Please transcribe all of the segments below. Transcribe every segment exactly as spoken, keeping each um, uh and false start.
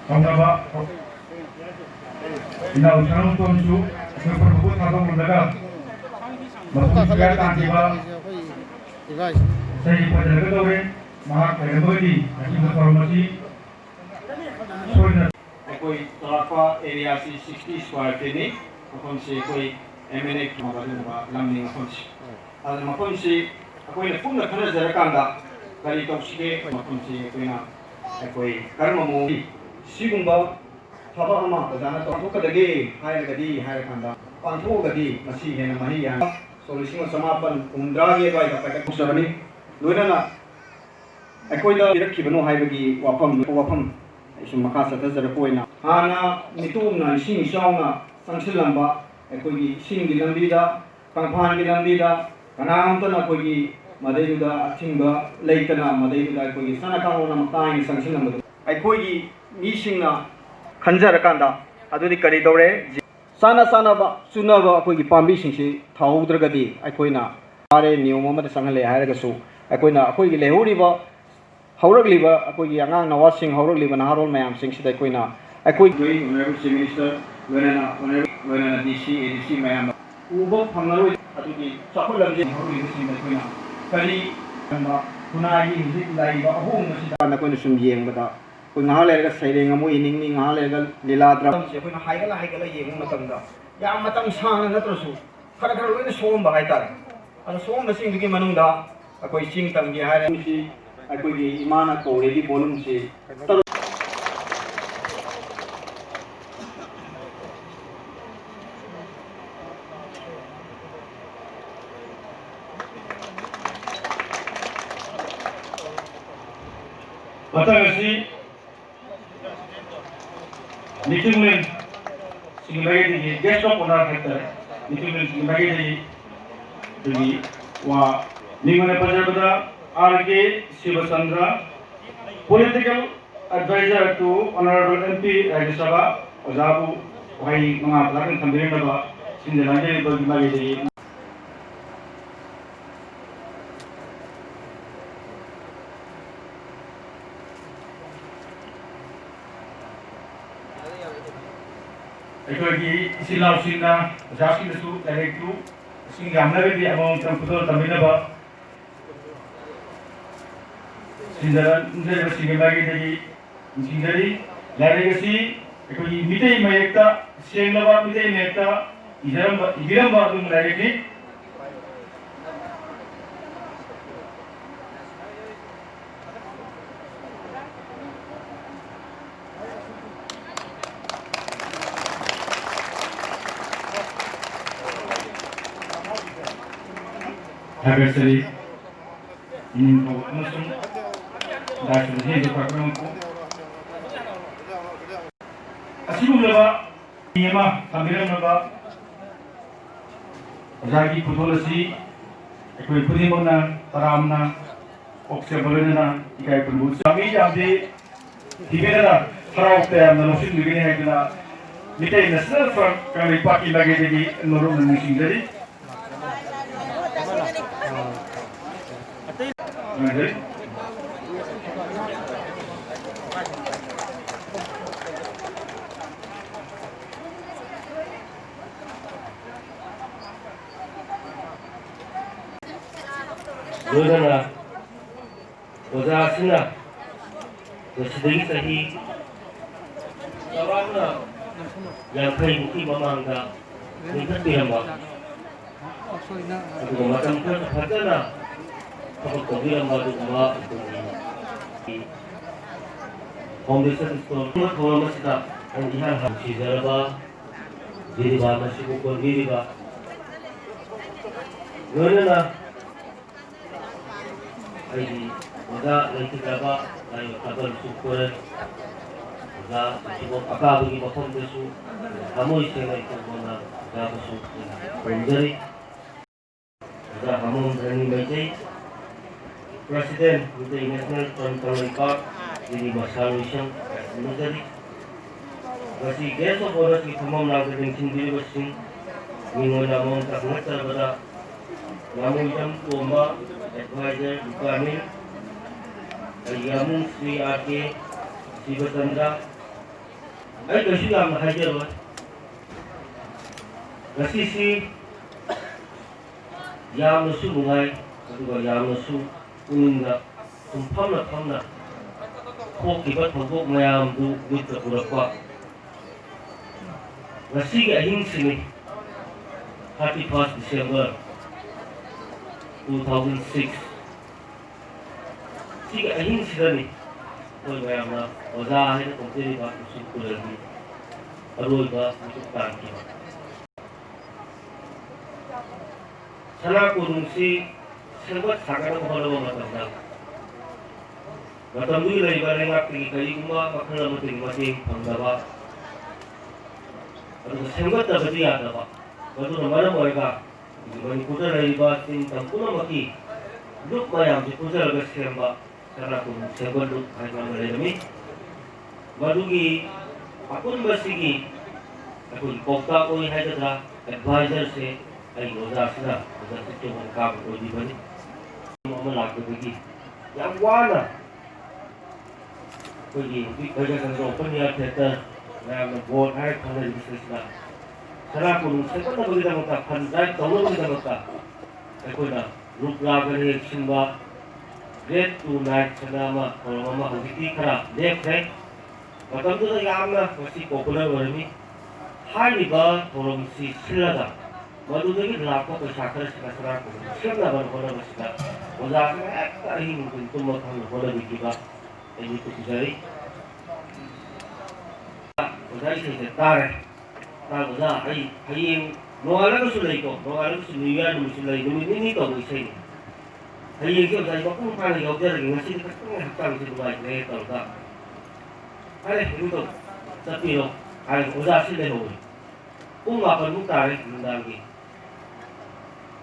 ꯈꯪꯅꯕ ꯏꯅꯥꯎ ꯁꯅꯥꯇꯣꯟꯁꯨ ꯑꯩꯈꯣꯏ ꯄ꯭ꯔꯚꯨꯕꯨ ꯊꯥꯗꯣꯛꯂꯨꯔꯒ ꯃꯐꯝ ꯁꯤꯗ ꯇꯥꯈꯤꯕ ꯏꯁꯩ ꯐꯖꯒꯗꯧꯔꯦ꯫ ꯃꯍꯥꯛ ꯂꯩꯔꯝꯃꯒꯗꯤ ꯑꯁꯤꯒꯨꯝꯕ ꯊꯧꯔꯝ ꯑꯁꯤ ꯁꯣꯏꯗꯅ ꯑꯩꯈꯣꯏ ꯆꯥꯎꯔꯥꯛꯄ ꯑꯦꯔꯤꯌꯥꯁꯤ sixty square feetꯅꯤ꯫ ꯃꯐꯝꯁꯤ ꯑꯩꯈꯣꯏ M N F ꯑꯗꯨꯒꯨꯝꯕ ꯂꯝꯅꯤ ꯃꯐꯝꯁꯤ꯫ ꯑꯗꯨꯅ ꯃꯐꯝꯁꯤ ꯑꯩꯈꯣꯏꯅ ꯄꯨꯟꯅ ꯈꯟꯅꯖꯔꯀꯥꯟꯗ ꯀꯔꯤ ꯇꯧꯁꯤꯒꯦ? ꯃꯐꯝꯁꯤ ꯑꯩꯈꯣꯏꯅ ꯑꯩꯈꯣꯏ ꯀꯔꯝꯕ ꯃꯑꯣꯡꯒꯤ ꯁꯤꯒꯨꯝꯕ ꯊꯕꯛ ꯑꯃ ꯑꯣꯖꯥꯅ ꯇꯧꯊꯣꯛꯀꯗꯒꯦ ꯍꯥꯏꯔꯒꯗꯤ, ꯍꯥꯏꯔꯀꯥꯟꯗ ꯄꯥꯡꯊꯣꯛꯑꯒꯗꯤ ꯃꯁꯤ ꯍꯦꯟꯅ ꯃꯍꯩ ꯌꯥꯟ ꯁꯣꯛ ꯂꯤꯁꯤꯡ ꯑꯃ ꯆꯃꯥꯄꯟ ꯍꯨꯝꯗ꯭ꯔꯥꯒꯤ ꯑꯗꯨꯋꯥꯏꯗ ꯄꯥꯏꯈꯠꯆꯕꯅꯤ꯫ ꯂꯣꯏꯅꯅ ꯑꯩꯈꯣꯏꯗ ꯄꯤꯔꯛꯈꯤꯕꯅꯣ ꯍꯥꯏꯕꯒꯤ ꯋꯥꯐꯝ, ꯋꯥꯐꯝ ꯑꯩ ꯁꯨꯝ ꯃꯈꯥ ꯆꯠꯊꯖꯔꯛꯄ ꯑꯣꯏꯅ, ꯍꯥꯟꯅ ꯃꯤꯇꯣꯞꯅ ꯏꯁꯤꯡ ꯏꯆꯥꯎꯅ ꯆꯪꯁꯤꯜꯂꯝꯕ ꯑꯩꯈꯣꯏꯒꯤ ꯏꯁꯤꯡꯒꯤ ꯂꯝꯕꯤꯗ, ꯀꯪꯐꯥꯟꯒꯤ ꯂꯝꯕꯤꯗ ꯀꯅꯥꯝꯇꯅ ꯑꯩꯈꯣꯏꯒꯤ ꯃꯗꯩꯗꯨꯗ ꯑꯊꯤꯡꯕ ꯂꯩꯇꯅ ꯃꯗꯩꯗꯨꯗ ꯑꯩꯈꯣꯏꯒꯤ ꯆꯠꯅ ꯀꯥꯡꯂꯣꯟ ꯑꯃ ꯀꯥꯏꯅ ꯆꯪꯁꯤꯜꯂꯝꯕꯗꯨ ꯑꯩꯈꯣꯏꯒꯤ ꯃꯤꯁꯤꯡꯅ ꯈꯟꯖꯔꯀꯥꯟꯗ ꯑꯗꯨꯗꯤ ꯀꯔꯤ ꯇꯧꯔꯦ? ꯆꯥꯅ ꯆꯥꯅꯕ, ꯆꯨꯅꯕ ꯑꯩꯈꯣꯏꯒꯤ ꯄꯥꯝꯕꯤꯁꯤꯡꯁꯤ ꯊꯥꯍꯧꯗ꯭ꯔꯒꯗꯤ ꯑꯩꯈꯣꯏꯅ ꯋꯥꯔꯦ, ꯅꯤꯌꯣꯝ ꯑꯃꯗ ꯆꯪꯍꯜꯂꯦ ꯍꯥꯏꯔꯒꯁꯨ, ꯑꯩꯈꯣꯏꯅ ꯑꯩꯈꯣꯏꯒꯤ ꯂꯩꯍꯧꯔꯤꯕ, ꯍꯧꯔꯛꯂꯤꯕ ꯑꯩꯈꯣꯏꯒꯤ ꯑꯉꯥꯡ ꯅꯋꯥꯁꯤꯡ, ꯍꯧꯔꯛꯂꯤꯕ ꯅꯍꯥꯔꯣꯜ ꯃꯌꯥꯝꯁꯤꯡꯁꯤꯗ ꯑꯩꯈꯣꯏꯅ ꯑꯩꯈꯣꯏ ꯑꯩꯈꯣꯏ Honorable Chief Minister, ꯂꯣꯏꯅꯅ Honorable, ꯂꯣꯏꯅꯅ D C, A D C ꯃꯌꯥꯝ ꯎꯕ ꯐꯪꯉꯔꯣꯏ꯫ ꯑꯗꯨꯒꯤ ꯆꯥꯎꯈꯠꯂꯝꯗꯦ ꯍꯧꯔꯛꯂꯤꯕꯁꯤꯡꯗ ꯑꯩꯈꯣꯏꯅ ꯀꯔꯤ ꯈꯨꯟꯅꯥꯏꯒꯤ ꯍꯧꯖꯤꯛ ꯂꯩꯔꯤꯕ ꯑꯍꯣꯡꯕꯁꯤꯗ ꯅꯈꯣꯏꯅ ꯁꯨꯝ ꯌꯦꯡꯕꯗ ꯑꯩꯈꯣꯏ ꯉꯥꯏꯍꯥꯛ ꯂꯩꯔꯒ ꯁꯩꯔꯦꯡ ꯑꯃꯨꯛ ꯏꯅꯤꯡꯅꯤ, ꯉꯥꯏꯍꯥꯛ ꯂꯩꯔꯒ ꯂꯤꯂꯥ ꯗ꯭ꯔꯃꯥꯁꯦ ꯑꯩꯈꯣꯏꯅ ꯍꯥꯏꯒꯠꯂ ꯍꯥꯏꯒꯠꯂ ꯌꯦꯡꯕ ꯃꯇꯝꯗ ꯌꯥꯝ ꯃꯇꯝ ꯁꯥꯡꯅ ꯅꯠꯇ꯭ꯔꯁꯨ ꯈꯔ ꯈꯔ ꯂꯣꯏꯅ ꯁꯣꯛꯑꯝꯕ ꯍꯥꯏꯇꯥꯔꯦ꯫ ꯑꯗꯣ ꯁꯣꯛꯑꯝꯕꯁꯤꯡꯗꯨꯒꯤ ꯃꯅꯨꯡꯗ ꯑꯩꯈꯣꯏ ꯆꯤꯡ ꯇꯝꯒꯦ ꯍꯥꯏꯔꯦ꯫ ꯁꯤ ꯑꯩꯈꯣꯏꯒꯤ ꯏꯃꯥꯅ ꯀꯧꯔꯦꯒꯤ volumeꯁꯤ ꯇꯔꯨꯛ꯫ ꯃꯊꯪ ꯑꯁꯤ ꯅꯤꯡꯊꯤꯡꯂꯦꯟ ꯁꯤꯡꯒꯤ ꯃꯥꯏꯀꯩꯗꯒꯤ guest of honour ꯍꯥꯏꯇꯥꯔꯦ, ꯅꯤꯡꯊꯤꯡꯂꯦꯟ ꯁꯤꯡꯒꯤ ꯃꯥꯏꯀꯩꯗꯒꯤ ꯑꯩꯈꯣꯏꯒꯤ ꯋꯥ ꯃꯤꯡ ꯑꯣꯏꯅ ꯄꯟꯖꯕꯗ, R K Shivachandra, Political Advisor to Honorable M P Rajya Sabha, ꯑꯣꯖꯥꯕꯨ ꯋꯥꯍꯩ ꯃꯉꯥ ꯇꯔꯥ ꯊꯝꯕꯤꯔꯝꯅꯕ ꯁꯤꯟꯖ ꯂꯥꯡꯖꯔꯤꯕꯒꯤ ꯃꯥꯏꯀꯩꯗꯒꯤ꯫ ꯑꯩꯈꯣꯏꯒꯤ ꯏꯆꯤꯜ ꯏꯅꯥꯎꯁꯤꯡꯅ ꯑꯣꯖꯥꯁꯤꯡꯗꯁꯨ ꯂꯥꯏꯔꯤꯛꯇꯨ ꯃꯁꯤꯡ ꯌꯥꯝꯂꯒꯗꯤ ꯑꯃꯃꯝꯇꯪ ꯐꯨꯗꯣꯔ ꯇꯝꯕꯤꯅꯕ ꯁꯤꯟꯖꯔ-, ꯁꯤꯟꯖꯔꯤꯕꯁꯤꯡꯒꯤ ꯃꯥꯏꯀꯩꯗꯒꯤ ꯅꯤꯡꯁꯤꯡꯖꯔꯤ꯫ ꯂꯥꯏꯔꯤꯛ ꯑꯁꯤ ꯑꯩꯈꯣꯏꯒꯤ ꯃꯤꯇꯩ ꯃꯌꯦꯛꯇ, ꯁꯦꯡꯂꯕ ꯃꯤꯇꯩ ꯃꯌꯦꯛꯇ ꯏꯖꯔꯝꯕ, ꯏꯕꯤꯔꯝꯕ ꯑꯗꯨꯒꯨꯝꯕ ꯂꯥꯏꯔꯤꯛꯅꯤ꯫ ꯊꯥꯒꯠꯆꯔꯤ꯫ ꯏꯅꯤꯡꯊꯧ ꯑꯃꯁꯨꯡ ꯗꯥ ꯁꯨꯔꯖꯦꯟꯗ꯭ꯔ ꯄ꯭ꯔꯀꯔꯝ ꯑꯁꯤꯒꯨꯝꯂꯕ ꯃꯤ ꯑꯃ ꯊꯝꯕꯤꯔꯝꯂꯕ ꯑꯣꯖꯥꯒꯤ ꯈꯨꯗꯣꯜ ꯑꯁꯤ ꯑꯩꯈꯣꯏ ꯈꯨꯗꯤꯡꯃꯛꯅ ꯇꯔꯥꯝꯅ ꯑꯣꯛꯆꯕ ꯂꯣꯏꯅꯅ ꯏꯀꯥꯏ ꯈꯨꯝꯅꯕ ꯎꯠꯆꯕ꯫ ꯃꯤ ꯌꯥꯝꯗꯤ ꯊꯤꯕꯤꯗꯅ ꯍꯔꯥꯎ ꯇꯌꯥꯝꯅ ꯂꯧꯁꯤꯟꯕꯤꯒꯅꯤ ꯍꯥꯏꯗꯨꯅ ꯃꯤꯇꯩ ꯅꯦꯁꯅꯦꯜ ꯐ꯭ꯔꯟꯠ ꯀꯪꯂꯩꯄꯥꯛꯀꯤ ꯃꯥꯏꯀꯩꯗꯒꯤ ꯅꯣꯂꯨꯛꯅ ꯅꯤꯡꯁꯤꯡꯖꯔꯤ꯫ ꯅꯨꯡꯉꯥꯏꯖꯔꯤ꯫ ꯂꯣꯏꯅꯅ ꯑꯣꯖꯥ ꯑꯁꯤꯅ ꯉꯁꯤꯗꯒꯤ ꯆꯍꯤ ꯆꯥꯎꯔꯥꯛꯅ ꯌꯥꯡꯈꯩꯃꯨꯛꯀꯤ ꯃꯃꯥꯡꯗ ꯂꯤꯡꯈꯠꯄꯤꯔꯝꯕ, ꯑꯗꯨꯒ ꯃꯇꯝ ꯈꯔ ꯐꯖꯅ ꯊꯕꯛ ꯇꯧꯕꯤꯔꯝꯕ ꯑꯗꯨꯒꯨꯝꯕ ꯑꯩꯈꯣꯏꯒꯤ foundation stone ꯊꯧꯔꯝ ꯑꯁꯤꯗ ꯑꯩ ꯏꯍꯥꯟ ꯍꯥꯟꯅ ꯅꯨꯡꯁꯤꯖꯔꯕ ꯖꯤꯔꯤꯕꯥꯝ ꯑꯁꯤꯕꯨ ꯀꯣꯟꯕꯤꯔꯤꯕ, ꯂꯣꯏꯅꯅ ꯑꯩꯒꯤ ꯑꯣꯖꯥ ꯂꯩꯈꯤꯗ꯭ꯔꯕ ꯂꯥꯏꯑꯣꯟ ꯊꯥꯕꯜ ꯁꯨꯡꯈꯣꯏ ꯑꯣꯖꯥ ꯁꯤꯕꯣꯛ ꯑꯀꯥꯕꯒꯤ ꯃꯐꯝꯗꯁꯨ ꯊꯃꯣꯏ ꯁꯦꯡꯅ ꯏꯊꯛ ꯃꯣꯟꯅ ꯑꯣꯖꯥꯕꯨꯁꯨ ꯑꯩꯅ ꯈꯨꯔꯨꯝꯖꯔꯤ꯫ ꯍꯥꯃꯣꯝ ꯙꯔꯅꯤ Meitei, President, Meitei National Front Kangleipak, ꯖꯤꯔꯤ ꯃꯁꯥ ꯂꯣꯏꯁꯪ, ꯈꯨꯔꯨꯝꯖꯔꯤ꯫ ꯉꯁꯤ Guest of Honourꯒꯤ ꯐꯝꯐꯝ ꯂꯥꯡꯗ ꯂꯦꯡꯁꯤꯟꯕꯤꯔꯤꯕꯁꯤꯡ, ꯃꯤꯡ ꯑꯣꯏꯅ ꯑꯃꯃꯝꯇ ꯈꯪꯒꯠꯆꯔꯕꯗ, ꯉꯥꯃꯨꯖꯝ ꯇꯣꯝꯕ, Advisor, ꯂꯨꯀꯥꯅꯤꯜ, ꯌꯥꯃꯨꯡ ꯁ꯭ꯔꯤ ꯑꯥꯔ ꯀꯦ ꯁꯤꯕꯆꯟꯗ꯭ꯔ, ꯑꯩ ꯀꯩꯁꯨ ꯌꯥꯝꯅ ꯍꯥꯏꯖꯔꯣꯏ꯫ ꯉꯁꯤꯁꯤ ꯌꯥꯝꯅꯁꯨ ꯅꯨꯡꯉꯥꯏ, ꯑꯗꯨꯒ ꯌꯥꯝꯅꯁꯨ ꯄꯨꯛꯅꯤꯡꯗ ꯁꯨꯝ ꯐꯝꯅ ꯐꯝꯅ ꯊꯣꯛꯈꯤꯕ ꯊꯧꯗꯣꯛ ꯃꯌꯥꯝꯗꯨ ꯃꯤꯠꯇ ꯎꯔꯛꯄ꯫ ꯉꯁꯤꯒꯤ ꯑꯍꯤꯡꯁꯤꯅꯤ, thirty first December two thousand six꯫ ꯁꯤꯒꯤ ꯑꯍꯤꯡꯁꯤꯗꯅꯤ ꯑꯩꯈꯣꯏ ꯃꯌꯥꯝꯅ ꯑꯣꯖꯥ ꯍꯥꯏꯅ ꯀꯧꯖꯔꯤꯕ ꯃꯨꯁꯨ ꯀꯨꯂꯒꯤ ꯑꯔꯣꯏꯕ ꯃꯤꯀꯨꯞ ꯇꯥꯟꯈꯤꯕ꯫ ꯁꯅꯥ ꯀꯣꯅꯨꯡꯁꯤ ꯁꯦꯝꯒꯠ ꯁꯥꯒꯠꯅꯕ ꯍꯣꯠꯅꯕ ꯃꯇꯝꯗ ꯃꯇꯝꯗꯨꯒꯤ ꯂꯩꯔꯤꯕ ꯂꯩꯉꯥꯛꯇꯒꯤ ꯀꯔꯤꯒꯨꯝꯕ ꯃꯈꯜ ꯑꯃꯠꯇꯒꯤ ꯃꯇꯦꯡ ꯐꯪꯗꯕ, ꯑꯗꯨꯒ ꯁꯦꯝꯒꯠꯇꯕꯗꯤ ꯌꯥꯗꯕ, ꯃꯗꯨꯅ ꯃꯔꯝ ꯑꯣꯏꯔꯒ ꯃꯅꯤꯄꯨꯔꯗ ꯂꯩꯔꯤꯕ ꯆꯤꯡ ꯇꯝ ꯄꯨꯝꯅꯃꯛꯀꯤ ꯂꯨꯞ ꯃꯌꯥꯝꯁꯤ ꯄꯨꯟꯁꯤꯜꯂꯒ ꯁꯦꯝꯕ ꯁꯅꯥ ꯀꯣꯅꯨꯡ ꯁꯦꯝꯒꯠ ꯂꯨꯞ ꯍꯥꯏꯕ ꯑꯃ ꯂꯩꯔꯝꯃꯤ꯫ ꯃꯗꯨꯒꯤ ꯑꯄꯨꯟꯕꯁꯤꯒꯤ ꯑꯩꯈꯣꯏꯒꯤ ꯄꯥꯎꯇꯥꯛ ꯑꯣꯏ ꯍꯥꯏꯒꯗ꯭ꯔꯥ, Advisorꯁꯦ ꯑꯩꯒꯤ ꯑꯣꯖꯥꯁꯤꯅ, ꯑꯣꯖꯥ ꯆꯤꯠꯇꯣꯃꯣꯍꯟ ꯀꯥꯃꯠ ꯑꯣꯏꯕꯤꯕꯅꯤ꯫ ꯑꯃ ꯂꯥꯛꯄꯗꯒꯤ ꯌꯥꯝ ꯋꯥꯅ ꯑꯩꯈꯣꯏꯒꯤ ꯍꯧꯖꯤꯛ ꯈꯣꯏꯒ ꯁꯪꯒ Open Air Theatre, ꯃꯌꯥꯝꯅ ꯕꯣꯠ ꯍꯥꯏꯔ ꯈꯪꯅꯔꯤꯕꯁꯤꯗꯩꯁꯤꯗ ꯁꯅꯥ ꯀꯣꯅꯨꯡ ꯁꯦꯝꯒꯠꯅꯕꯒꯤꯗꯃꯛꯇ, fundraise ꯇꯧꯅꯕꯒꯤꯗꯃꯛꯇ ꯑꯩꯈꯣꯏꯅ ꯔꯨꯞ ꯔꯥꯒ ꯍꯦꯛ ꯁꯤꯟꯕ Great Two Night ꯍꯥꯏꯅ ꯑꯃ ꯊꯧꯔꯝ ꯑꯃ ꯍꯧꯖꯤꯛꯇꯤ ꯈꯔ ꯂꯦꯞꯈ꯭ꯔꯦ꯫ ꯃꯇꯝꯗꯨꯗ ꯌꯥꯝꯅ ꯃꯁꯤ popular ꯑꯣꯏꯔꯝꯃꯤ꯫ ꯍꯥꯏꯔꯤꯕ ꯊꯧꯔꯝꯁꯤ ꯁꯤꯜꯂꯒ ꯃꯗꯨꯗꯒꯤ ꯂꯥꯛꯄ ꯄꯩꯁꯥ ꯈꯔꯁꯤꯅ ꯁꯅꯥ ꯀꯣꯅꯨꯡ ꯁꯦꯝꯅꯕ ꯍꯣꯠꯅꯕꯁꯤꯗ ꯑꯣꯖꯥꯁꯤꯡꯅ ꯍꯦꯛꯇ ꯑꯍꯤꯡ ꯅꯨꯡꯊꯤꯜ ꯇꯨꯝꯕ ꯈꯪꯗ ꯍꯣꯠꯅꯕꯤꯈꯤꯕ ꯑꯩ ꯃꯤꯠꯇ ꯎꯖꯔꯤ꯫ ꯑꯣꯖꯥ ꯏꯁꯩꯁꯦ ꯇꯥꯔꯦ꯫ ꯇꯥꯔꯦ ꯑꯣꯖꯥ, ꯑꯩ ꯍꯌꯦꯡ ꯅꯣꯡꯉꯥꯜꯂꯒꯁꯨ ꯂꯩꯀꯣ, ꯅꯣꯡꯉꯥꯜꯂꯒꯁꯨ New Year ꯅꯨꯃꯤꯠꯁꯨ ꯂꯩ, ꯅꯨꯃꯤꯠ ꯅꯤꯅꯤ ꯇꯧꯕ ꯏꯁꯩꯅꯤ꯫ ꯍꯌꯦꯡꯁꯦ ꯑꯣꯖꯥ ꯑꯩ ꯃꯄꯨꯡ ꯐꯥꯅ ꯌꯥꯎꯖꯔꯒꯦ, ꯉꯁꯤꯗꯤ ꯈꯤꯇꯪ ꯍꯛꯆꯥꯡꯁꯦ ꯅꯨꯡꯉꯥꯏꯇ꯭ꯔꯦ ꯇꯧꯔꯒ, "ꯐꯔꯦ, ꯑꯗꯨꯝ ꯇꯧ, ꯆꯠꯄꯤꯔꯣ" ꯍꯥꯏꯔꯒ ꯑꯣꯖꯥꯁꯤ ꯂꯩꯍꯧꯔꯦ꯫ ꯄꯨꯡ ꯃꯥꯄꯟꯃꯨꯛ ꯇꯥꯔꯦ ꯅꯨꯡꯗꯥꯡꯒꯤ꯫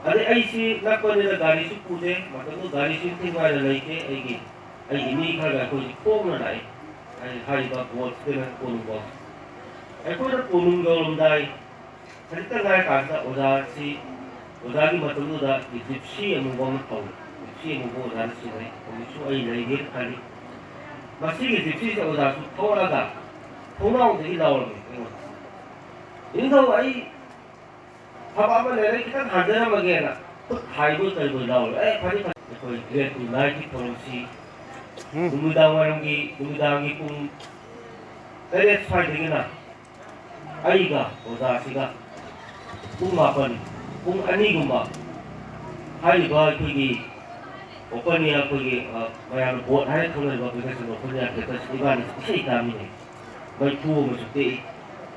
ꯑꯗꯩ ꯑꯩꯁꯤ ꯅꯛꯄꯅꯤꯅ ꯒꯥꯔꯤꯁꯨ ꯄꯨꯗꯦ, ꯃꯇꯝꯗꯨ ꯒꯥꯔꯤꯁꯨ ꯏꯟꯊꯤ ꯅꯨꯡꯉꯥꯏꯅ ꯂꯩꯇꯦ꯫ ꯑꯩꯒꯤ ꯑꯩꯒꯤ ꯃꯤ ꯈꯔꯒ ꯑꯩꯈꯣꯏꯁꯤ ꯈꯣꯡꯅ ꯂꯥꯛꯏ꯫ ꯑꯩ ꯍꯥꯏꯔꯤꯕ ꯕꯣꯠꯁꯤꯗꯅ ꯀꯣꯅꯨꯡꯐꯥꯎ꯫ ꯑꯩꯈꯣꯏꯅ ꯀꯣꯅꯨꯡ ꯌꯧꯔꯝꯗꯥꯏ ꯈꯖꯤꯛꯇ ꯉꯥꯏ ꯀꯥꯟꯁꯤꯗ ꯑꯣꯖꯥꯁꯤ, ꯑꯣꯖꯥꯒꯤ ꯃꯇꯝꯗꯨꯗ ꯖꯤꯞꯁꯤ ꯑꯃꯨꯕ ꯑꯃ ꯊꯧꯏ꯫ ꯖꯤꯞꯁꯤ ꯑꯃꯨꯕ ꯑꯣꯖꯥꯅ ꯁꯤꯟꯅꯩ꯫ ꯍꯧꯖꯤꯛꯁꯨ ꯑꯩ ꯂꯩꯔꯤꯅ ꯈꯜꯂꯤ꯫ ꯃꯁꯤꯒꯤ ꯖꯤꯞꯁꯤꯁꯦ ꯑꯣꯖꯥꯁꯨ ꯊꯧꯔꯛꯑꯒ ꯊꯣꯡꯅꯥꯎꯗꯒꯤ ꯂꯥꯎꯔꯝꯃꯤ ꯑꯩꯉꯣꯟꯗ, "ꯅꯤꯡꯊꯧ, ꯑꯩ ꯊꯕꯛ ꯑꯃ ꯂꯩꯔꯦ, ꯈꯤꯇꯪ ꯍꯟꯖꯔꯝꯃꯒꯦꯅ" ꯈꯨꯠ ꯍꯥꯏꯕꯣꯏ ꯀꯔꯤꯕꯣꯏ ꯂꯥꯎꯔꯦ꯫ "ꯑꯦ, ꯐꯔꯦ, ꯐꯔꯦ"꯫ ꯑꯩꯈꯣꯏ ꯒ꯭ꯔꯦꯠ ꯇꯨ ꯅꯥꯏꯠꯀꯤ ꯊꯧꯔꯝꯁꯤ ꯎꯝ꯫ ꯅꯨꯃꯤꯗꯥꯡ ꯋꯥꯏꯔꯝꯒꯤ, ꯅꯨꯃꯤꯗꯥꯡꯒꯤ ꯄꯨꯡ ꯇꯔꯦꯠ ꯁ꯭ꯋꯥꯏꯗꯒꯤꯅ ꯑꯩꯒ ꯑꯣꯖꯥꯁꯤꯒ ꯄꯨꯡ ꯃꯥꯄꯟ, ꯄꯨꯡ ꯑꯅꯤꯒꯨꯝꯕ ꯍꯥꯏꯔꯤꯕ ꯑꯩꯈꯣꯏꯒꯤ open air, ꯑꯩꯈꯣꯏꯒꯤ, ꯑ, ꯃꯌꯥꯝꯅ ꯕꯣꯠ ꯍꯥꯏꯅ ꯈꯪꯅꯔꯤꯕ ꯑꯩꯈꯣꯏ ꯀꯛꯆꯤꯡ open air theatre ꯁꯤꯗ ꯏꯕꯥꯅꯤ ꯏꯁꯩ ꯇꯥꯃꯤꯟꯅꯩ꯫ ꯃꯩꯐꯨ ꯑꯃꯁꯨ ꯇꯦꯛꯏ꯫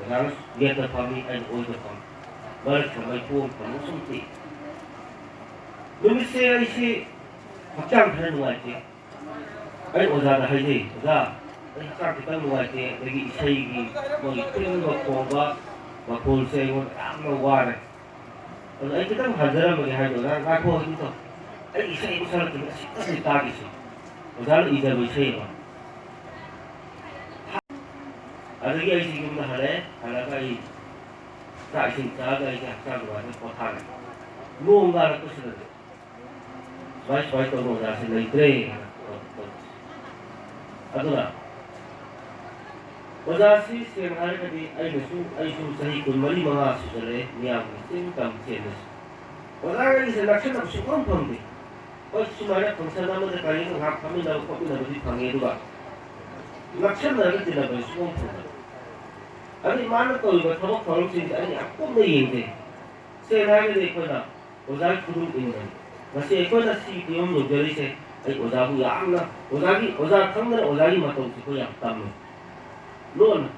ꯑꯣꯖꯥꯅ ꯌꯦꯠꯇ ꯐꯝꯃꯤ, ꯑꯩꯅ ꯑꯣꯏꯗ ꯐꯝꯃꯤ꯫ ꯃꯔꯛꯇ ꯃꯩꯐꯨ ꯑꯃ ꯐꯝꯃ ꯁꯨꯝ ꯇꯦꯛꯏ꯫ ꯅꯨꯃꯤꯠꯁꯦ ꯑꯩꯁꯦ ꯍꯛꯆꯥꯡ ꯈꯔ ꯅꯨꯡꯉꯥꯏꯇꯦ꯫ ꯑꯩ ꯑꯣꯖꯥꯗ ꯍꯥꯏꯖꯩ, "ꯑꯣꯖꯥ, ꯑꯩ ꯍꯛꯆꯥꯡ ꯈꯤꯇꯪ ꯅꯨꯡꯉꯥꯏꯇꯦ, ꯑꯗꯒꯤ ꯏꯁꯩꯒꯤ ꯃꯣꯏꯒꯤ ꯇꯤꯟꯕ ꯈꯣꯡꯕ ꯃꯈꯣꯜꯁꯦ ꯑꯩꯉꯣꯟꯗ ꯌꯥꯝꯅ ꯋꯥꯔꯦ꯫ ꯑꯗꯨ ꯑꯩ ꯈꯤꯇꯪ ꯍꯟꯖꯔꯝꯃꯒꯦ" ꯍꯥꯏꯕꯗꯣ, "ꯑꯣꯖꯥ, ꯉꯥꯏꯈꯣ, ꯍꯧꯖꯤꯛ ꯇꯧ꯫ ꯑꯩ ꯏꯁꯩ ꯑꯃ ꯁꯛꯂꯛꯈꯤꯅꯤ, ꯑꯁꯤꯇꯪꯗꯤ ꯇꯥꯈꯤꯁꯤ꯫ ꯑꯣꯖꯥꯅ ꯏꯖꯕ ꯏꯁꯩ ꯑꯃ"꯫ ꯑꯗꯒꯤ ꯑꯩꯁꯦ ꯌꯨꯝꯗ ꯍꯜꯂꯛꯑꯦ꯫ ꯍꯜꯂꯛꯑꯒ ꯑꯩ ꯆꯥꯛ ꯏꯁꯤꯡ ꯆꯥꯔꯒ ꯑꯩꯁꯦ ꯍꯛꯆꯥꯡ ꯅꯨꯡꯉꯥꯏꯇꯅ ꯄꯣꯊꯥꯔꯦ꯫ ꯅꯣꯡ ꯉꯥꯜꯂꯛꯄꯁꯤꯗꯗꯤ ꯁꯨꯃꯥꯏ ꯁꯨꯃꯥꯏ ꯇꯧꯕ ꯑꯣꯖꯥꯁꯤ ꯂꯩꯇ꯭ꯔꯦ ꯍꯥꯏꯅ ꯇꯧ-, ꯇꯧ-, ꯑꯗꯨꯅ ꯑꯣꯖꯥꯁꯤ ꯁꯦꯡꯅ ꯍꯥꯏꯔꯒꯗꯤ ꯑꯩꯅꯁꯨ, ꯑꯩꯁꯨ ꯆꯍꯤ ꯀꯨꯟꯃꯔꯤ ꯃꯉꯥ ꯁꯨꯖꯜꯂꯛꯑꯦ ꯃꯤꯌꯥꯝꯒꯤ ꯆꯤꯡ ꯇꯝ ꯆꯦꯟꯕꯁꯤ꯫ ꯑꯣꯖꯥ ꯑꯩꯁꯦ ꯅꯛꯁꯤꯟꯅꯕ ꯁꯨꯡꯐꯪ ꯐꯪꯗꯦ꯫ ꯍꯣꯏ, ꯁꯨꯃꯥꯏꯅ function ꯑꯃꯗ ꯀꯔꯤꯗ ꯉꯥꯏꯍꯥꯛ ꯐꯝꯃꯤꯟꯅꯕ ꯈꯣꯠꯃꯤꯟꯅꯕꯗꯤ ꯐꯪꯉꯦ, ꯑꯗꯨꯒ ꯅꯛꯁꯤꯟꯅꯔꯒ ꯇꯤꯟꯅꯕꯗꯤ ꯁꯨꯡꯐꯪ ꯐꯪꯗꯕ꯫ ꯑꯗꯨ ꯃꯥꯅ ꯇꯧꯔꯤꯕ ꯊꯕꯛ ꯊꯧꯔꯝꯁꯤꯡꯁꯦ ꯑꯩꯅ ꯌꯥꯝ ꯀꯨꯞꯅ ꯌꯦꯡꯖꯩ꯫ ꯁꯦꯡꯅ ꯍꯥꯏꯔꯒꯗꯤ ꯑꯩꯈꯣꯏꯅ ꯑꯣꯖꯥꯒꯤ ꯈꯨꯗꯨꯝ ꯏꯟꯕꯅꯤ꯫ ꯉꯁꯤ ꯑꯩꯈꯣꯏꯅ ꯁꯤꯒꯤ ꯐꯤꯕꯝ ꯌꯧꯖꯔꯤꯁꯦ ꯑꯩ ꯑꯣꯖꯥꯕꯨ ꯌꯥꯝꯅ, ꯑꯣꯖꯥꯒꯤ, ꯑꯣꯖꯥ ꯈꯪꯗꯅ ꯑꯣꯖꯥꯒꯤ ꯃꯇꯧꯁꯦ ꯑꯩꯈꯣꯏ ꯌꯥꯝ ꯇꯝꯃꯤ꯫ ꯂꯣꯟꯅ